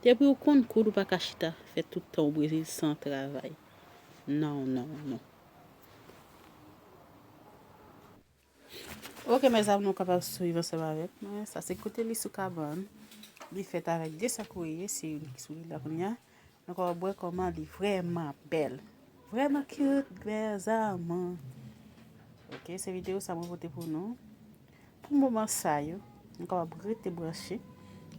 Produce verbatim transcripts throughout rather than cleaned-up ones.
Depi ou konn koud, ou pa ka chita fè tout tan w Brezil san travay. Non, non, non. Ok, mezanmi, nou kapab swiv ansanm avèk mwen. Sa se kote li sou kabann. Li fèt avèk de sak oreiller, se youn ki sou li la kounye a. Nou kapab wè kòman li vrèman bèl. Vrèman cute, mezanmi. Ok, se videyo sa mwen pote pou nou. Pou moman sa yo, nou kapab rete branche.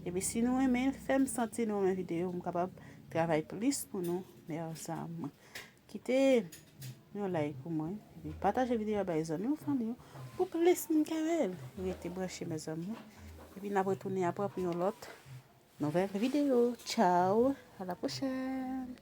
Epi si nou renmen, fè m santi nou renmen videyo, m kapab travay plis pou nou, mezanmi. Kite yon like pou mwen. Epi pataje videyo a bay zanmi w, fanmi w. Pou plis moun ka wè l. Rete branche, mezanmi. Epi n ap retounen apre pou yon lòt nouvèl videyo. Tchao. A la pwochèn.